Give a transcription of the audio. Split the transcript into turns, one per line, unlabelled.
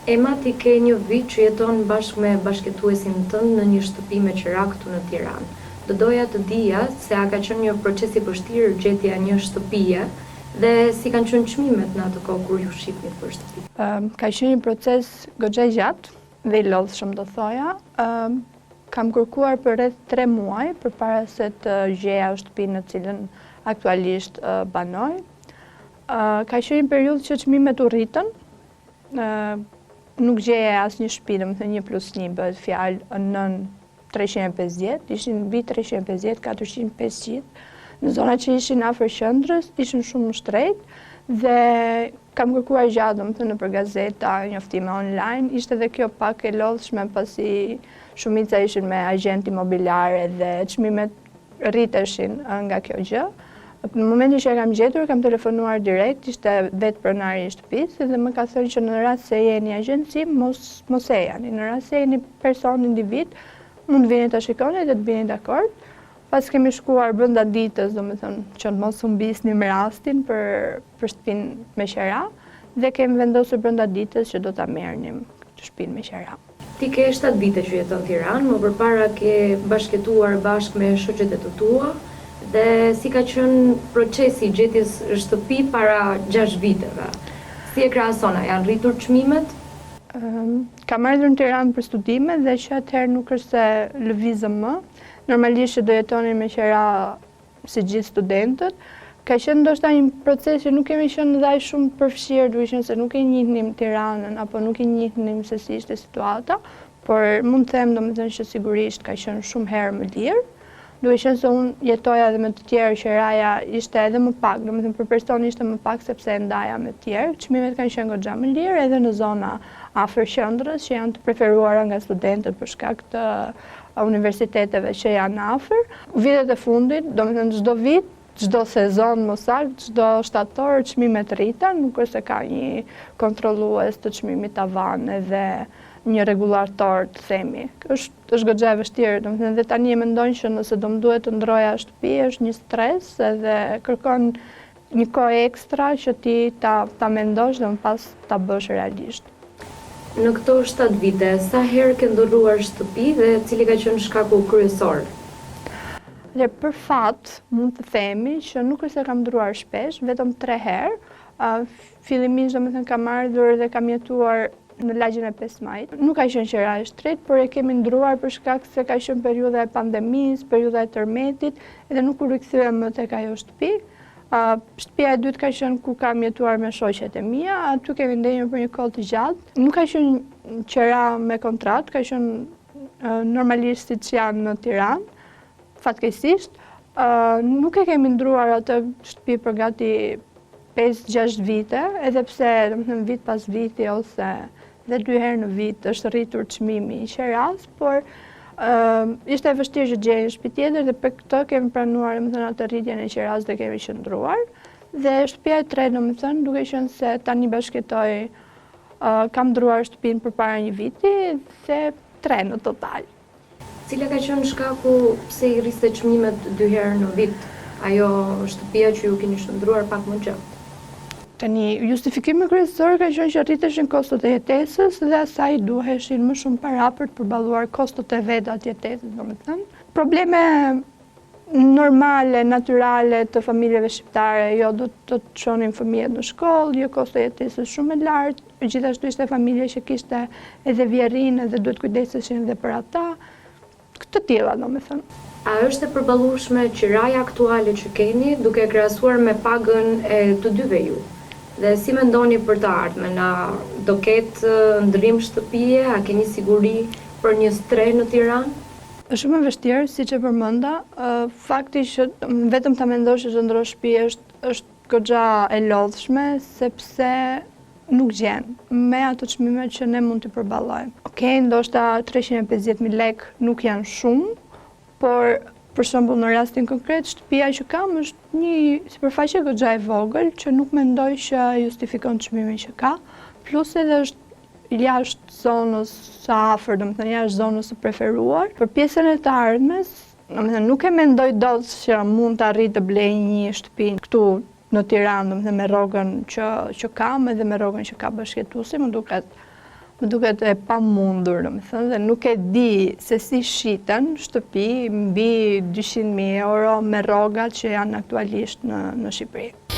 Ema, ti ke një vit që jeton bashkë me bashkëjetuesin tënd në një shtëpi me qera këtu në Tiranë. Do doja të dija se a ka qenë një proces i vështirë gjetja e një shtëpie dhe si kanë qenë çmimet në atë kohë kur ju shihni për
shtëpi? Ka qenë një proces goxha i gjatë dhe i lodhshëm do thoja. Kam kërkuar për rreth 3 muaj përpara se të gjeja shtëpinë në cilën aktualisht banoj. Ka qenë një periudhë që çmimet u rritën, nuk gjeje asnjë shtëpi, domethënë 1 plus 1 bëhet fjalë nën 350, ishin mbi 350, 400, 500. Në zona që ishin afër qendrës, ishin shumë më shtrenjtë dhe kam kërkuar gjatë, domethënë nëpër gazeta, njoftime online, ishte dhe kjo pak e lodhshme pasi shumica ishin me agjent imobiliare dhe çmimet rriteshin nga kjo gjë. Në momentin që e kam gjetur, kam telefonuar direkt, ishte vetë pronari i shtëpisë dhe më ka thënë që në rast se jeni agjenci, mos mos ejani. Në rast se jeni person individ, mund të vini ta shikoni dhe të bini dakord. Pas kemi shkuar brenda ditës, domethënë që të mos humbisnim rastin për për shtëpinë me qera dhe kemi vendosur brenda ditës që do ta merrnim këtë shtëpinë me qera.
Ti ke 7 vite që jeton në Tiranë, më përpara ke bashkëjetuar bashkë me shoqet e të tua dhe si ka qenë procesi i gjetjes shtëpi para 6 viteve? Si e krahason, a janë rritur çmimet?
Kam ardhur në Tiranë për studime dhe që atëherë nuk është se lëvizëm më. Normalisht që do jetonim me qera si gjithë studentët. Ka qenë ndoshta një proces që nuk kemi qenë dhe aq shumë përfshirë, duke qenë se nuk e njihnim Tiranën apo nuk e njihnim se si ishte situata, por mund të them domethënë që sigurisht ka qenë shumë herë më lirë, duke qenë se unë jetoja edhe me të tjerë, qeraja ishte edhe më pak, domethënë për person ishte më pak sepse e ndaja me të tjerë, çmimet kanë qenë goxha më lirë edhe në zona afër qendrës që janë të preferuara nga studentët për shkak të universiteteve që janë afër. Vitet e fundit, domethënë çdo vit, çdo sezon më saktë, çdo shtator çmimet rriten, nuk është se ka një kontrollues të çmimit tavan edhe një rregullator të themi. Është është goxha e vështirë, domethënë dhe tani e mendoj që nëse do më duhet të ndroja shtëpi, është një stres edhe kërkon Një kohë ekstra që ti ta ta mendosh dhe më pas ta bësh realisht.
Në këto 7 vite, sa herë ke ndërruar shtëpi dhe cili ka qenë shkaku kryesor?
Dhe për fat, mund të themi që nuk është se kam ndërruar shpesh, vetëm 3 herë. Fillimisht, domethënë, kam ardhur dhe kam jetuar në lagjen e 5 majit. Nuk ka qenë qera e shtrenjtë, por e kemi ndërruar për shkak se ka qenë periudha e pandemisë, periudha e tërmetit, dhe nuk u rikthyem më tek ajo shtëpi. Shtëpia e dytë ka qenë ku kam jetuar me shoqet e mia, aty kemi ndenjur për një kohë të gjatë. Nuk ka qenë qera me kontratë, ka qenë normalisht siç janë në Tiranë, fatkeqësisht. Nuk e kemi ndërruar atë shtëpi për gati 5-6 vite, edhe pse domethënë vit pas viti ose dhe dy herë në vit është rritur çmimi i qerasë, por ishte e vështirë që të gjeje një shtëpi tjetër dhe për këtë kemi pranuar domethënë atë rritjen e qerasë dhe kemi qëndruar. Dhe shtëpia e tretë domethënë, duke qenë se tani bashkëjetoj kam ndërruar shtëpinë përpara një viti dhe tre në total.
Cila ka qenë shkaku pse i rriste çmimet dy herë në vit ajo shtëpia që ju keni qëndruar pak më gjatë?
Tani, justifikimi kryesor ka qenë që rriteshin kostot e jetesës dhe asaj i duheshin më shumë para për të përballuar kostot e veta të jetesës, domethënë. Probleme normale, natyrale të familjeve shqiptare, jo do të çonin fëmijët në shkollë, jo kosto e jetesës shumë e lartë, gjithashtu ishte familje që kishte edhe vjehrrin edhe duhet kujdeseshin edhe për ata, të tilla domethënë.
A është e përballueshme qiraja aktuale që keni duke e krahasuar me pagën e të dyve ju? Dhe si mendoni për të ardhmen, a do ketë ndërrim shtëpie, a keni siguri për një strehë në Tiranë?
Është shumë e vështirë, siç e përmenda, fakti që vetëm ta mendosh që të ndërrosh shtëpi është është goxha e lodhshme sepse nuk gjen me ato çmime që ne mund t'i përballojmë. Okej, ndoshta 350.000 lekë nuk janë shumë, por për shembull në rastin konkret shtëpia që kam është një sipërfaqe goxha e vogël që nuk mendoj që justifikon çmimin që ka, plus edhe është jashtë zonës së afërt, domethënë jashtë zonës së preferuar. Për pjesën e të ardhmes, domethënë nuk e mendoj dot që mund të arrij të blej një shtëpi këtu në Tiranë, domethënë me rrogën që që kam edhe me rrogën që ka bashkëjetuesi, më duket. Më duket e pamundur, domethënë, dhe nuk e di se si shiten shtëpi mbi 200.000 euro me rrogat që janë aktualisht në, në Shqipëri.